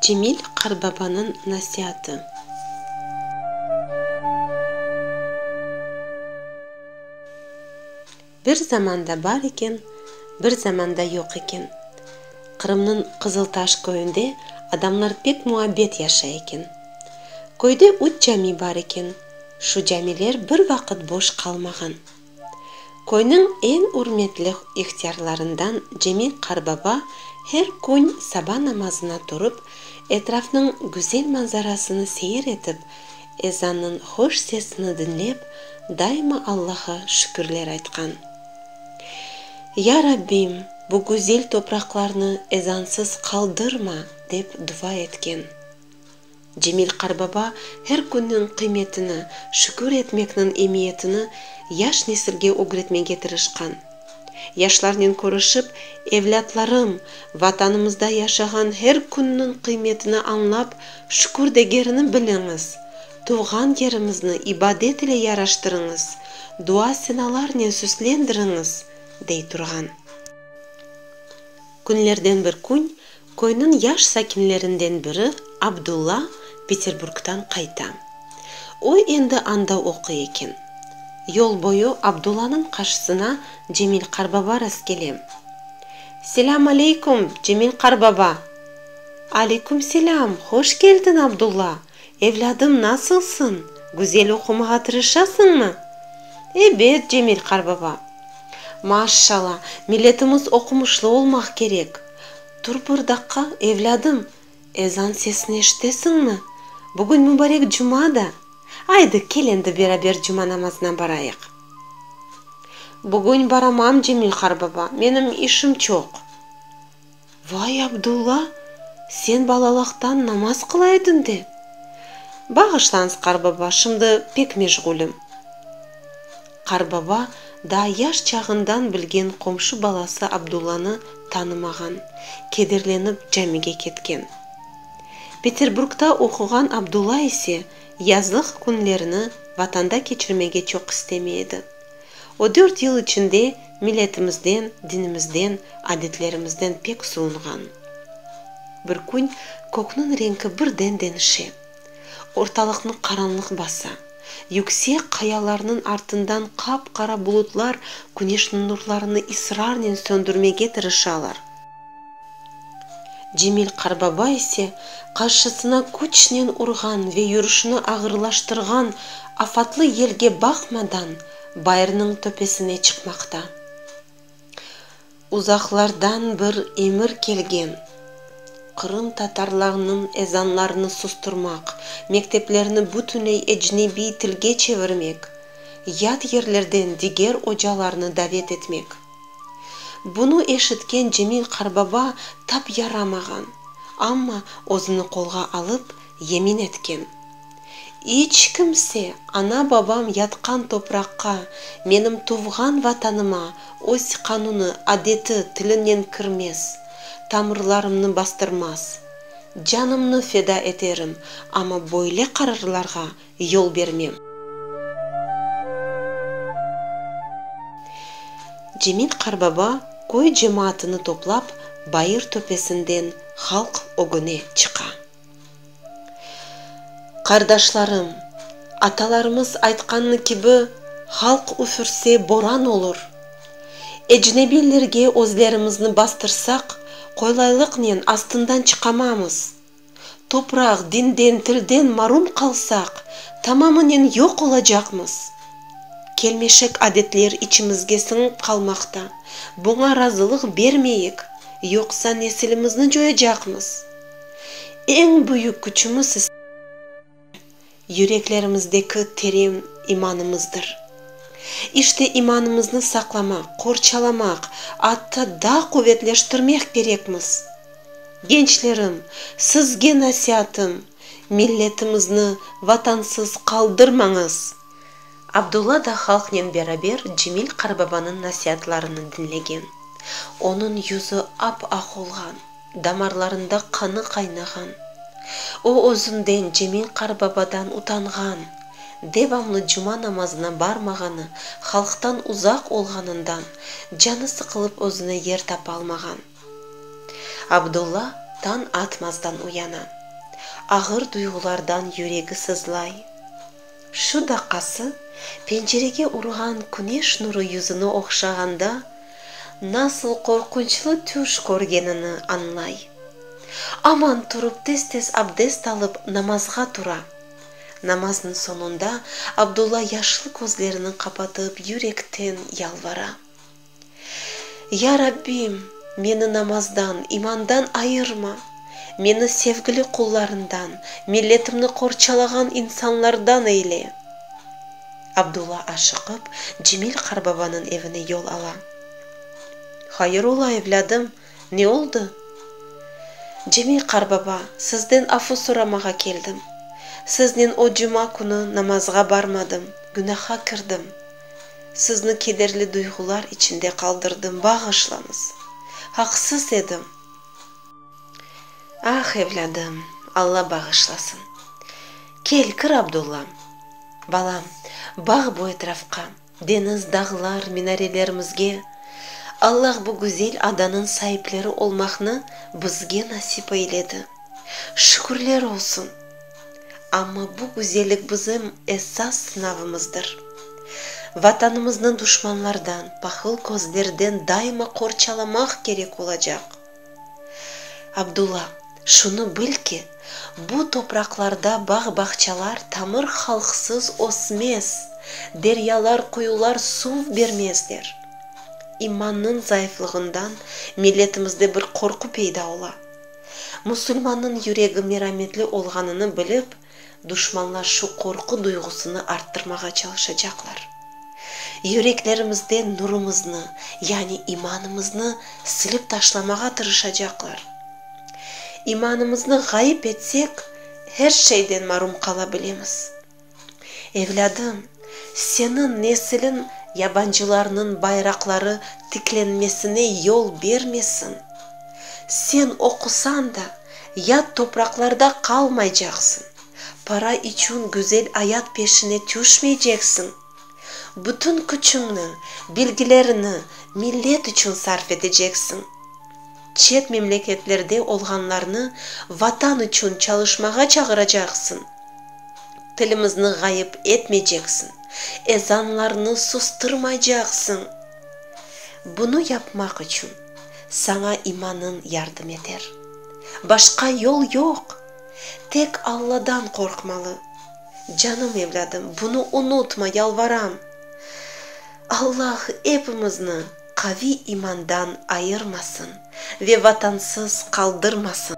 Cemil qartbabanıñ nasiatı. Bir zamanda bar eken, bir zamanda yoq eken. Qırımnıñ Qızıltaş köyünde adamlar pek muabbet yaşay eken. Köyde üç cami bar eken, şu camiler bir vaqıt boş qalmağan. Köyniñ eñ ürmetli ihtiyarlarından Cemil qarbaba her kün saba namazına turıp, etrafnıñ güzel manzarasını seyir etip, ezannıñ hoş sesini diñlep, daima Allaha şükürler aytqan. Ya Rabbim, bu güzel topraqlarnı ezansız qaldırma! dep dua etken. Cemil qarbaba her künniñ qıymetini, şükür etmekniñ emiyetini yaş nesilge ögretmege tırışqan. Yaşlarnen körüşip, Evlâtlarım, Vatanımızda yaşağan her künniñ qıymetini añlap, şükür degerini biliñiz, tuvğan yerimizni ibadet ile yaraştırıñız, dua-senalarnen süslendiriñiz, dey turğan. Künlerden bir kün Köyniñ yaş sakinlerinden biri Abdulla Peterburgtan qayta. O endi anda oquy eken. Yol boyu Abdullanıñ qarşısına Cemil qarbaba rastkele. Selâm aleyküm, Cemil qarbaba! Aleyküm selâm, hoş keldiñ, Abdulla! Evlâdım, nasılsıñ? Güzel oqumağa tırışasıñmı? Ebet, Cemil qarbaba. Maşşala, milletimiz oqumışlı olmaq kerek. Tur bir daqqa, evlâdım, ezan sesini eşitesiñmi? Bugün mubarek cuma da! Aydı, kel endi beraber cuma namazına barayıq. Bugün baramam, Cemil qarbaba, menim işim çoq. Vay, Abdulla, sen balalıqtan namaz qıla ediñ de! Bağışlañız, qarbaba, şimdi pek meşğulim. Qarbaba daa yaş çağından bilgen qomşu balası Abdullanı tanımağan, kederlenip camige ketken. Peterburgda oquğan Abdulla ise yazlıq künlerini vatanda keçirmege çoq istemey edi. O dört yıl içinde milletimizden, dinimizden, adetlerimizden pek suvunğan. Bir kün kökniñ renki birden deñişe. Ortalıqnı qaranlıq basa. Yüksek qayalarnıñ artından qap-qara bulutlar küneşniñ nurlarını israrnen söndürmege tırışalar. Cemil qarbaba ise qarşısına küçnen urğan ve yürüşini ağırlaştırğan afatlı yelge baqmadan bayırnıñ töpesine çıqmaqta. Uzaqlardan bir emir kelgen, qırım tatarlarnıñ ezanlarını sustırmaq, mekteplerni bütünley ecnebiy tilge çevirmek, yat yerlerden diger ocalarnı davet etmek. Bunı eşitken Cemil qarbaba tap yaramağan, amma özüni qolğa alıp, yemin etken, İç kimse ana-babam yatqan topraqqa, menim tuvğan Vatanıma öz qanunı, adeti, tilinen kirmez, tamırlarımnı bastırmaz. Canımnı feda eterim, amma böyle qararlarğa yol bermem. Cemil qarbaba köy cemaatını toplap, bayır töpesinden halq ögüne çıqa. Qardaşlarım, atalarımız aytqanı kibi, halq üfürse boran olur. Ecnebiylerge özlerimizni bastırsaq, qolaylıqnen astından çıqamamız. Topraq, dinden, tilden marum qalsaq, tamamınen yoq olacaqmız. Kelmeşek adetler içimizge siñip qalmaqta, buña razılıq bermeyik, yoqsa nesilimizni coyacaqmız. Eñ büyük küçümiz ise yüreklerimizdeki teren imanımızdır. İşte imanımıznı saqlamaq, qorçalamaq, atta daa quvetleştirmek kerekmiz. Gençlerim, sizge nasiatım, milletimizni vatansız qaldırmañız! Abdulla da halqnen beraber Cemil qarbabanıñ nasiatlarını diñlegen. Onıñ yüzü ap-aq olğan. Damarlarında qanı qaynağan. O özünden, Cemil qarbabadan utanğan. Devamlı cuma namazına barmağanı, halqtan uzaq olğanından, canı sıqılıp özüne yer tapalmağan. Abdulla tañ atmazdan uyana. Ağır duyğulardan yüregi sızlay. Şu daqqası pencerege urğan küneş nuru yüzüni ohşağanda, nasıl qorqunçlı tüş körgenini añlay. Aman turıp tez-tez abdest alıp namazğa tura. Namaznıñ soñunda Abdulla yaşlı közlerini qapatıp yürekten yalvara. Ya Rabbim, meni namazdan, imandan ayırma, meni sevgili qullarıñdan, milletimni qorçalağan insanlardan eyle! Abdulla aşıqıp Cemil qartbabanıñ evine yol ala. Hayır ola, evlâdım, ne oldı? Cemil qartbaba, sizden afu soramağa keldim. Siznen o cuma künü namazğa barmadım, günaha kirdim. Sizni kederli duyğular içinde qaldırdım, bağışlañız. Haqsız edim. Ah, evlâdım, Alla bağışlasın. Kel, kir, Abdullam. Balam, baq bu etrafqa, deñiz, dağlar, minarelerimizge. Alla bu güzel adanıñ saipleri olmaqnı bizge nasip eyledi. Şükürler olsun! Amma bu güzellik bizim esas sınavımızdır. Vatanımıznı duşmanlardan, pahıl közlerden daima qorçalamaq kerek olacaq. Abdulla, şunı bil ki, bu topraqlarda bağ-bağçalar tamır halqsız ösmez, deryalar, quyular suv bermezler. İmannıñ zayıflığından milletimizde bir qorqu peyda ola. Musulmannıñ yüregi merametli olğanını bilip, duşmanlar şu qorqu duyğusını arttırmağa çalışacaqlar. Yüreklerimizden nurumıznı, yani imanımıznı silip taşlamağa tırışacaqlar. İmanımıznı ğayıp etsek, her şeyden marum qala bilemiz. Evlâdım, seniñ nesiliñ yabancılarnıñ bayraqları tiklenmesine yol bermesin. Sen oqusañ da, yat topraqlarda qalmaycaqsıñ, para içün güzel ayat peşine tüşmeyceksiñ. Bütün küçüñni, bilgilerini millet içün sarf eteceksiñ. Çet memleketlerde olğanlarnı Vatan içün çalışmağa çağıracaqsıñ. Tilimizni ğayıp etmeyceksiñ, ezanlarnı sustırmaycaqsıñ. Bunı yapmaq içün saña imanıñ yardım eter. Başqa yol yoq. Tek Alladan qorqmalı. Canım evlâdım, bunı unutma, yalvaram. Allah epimizni qaviy imandan ayırmasın ve Vatansız qaldırmasın.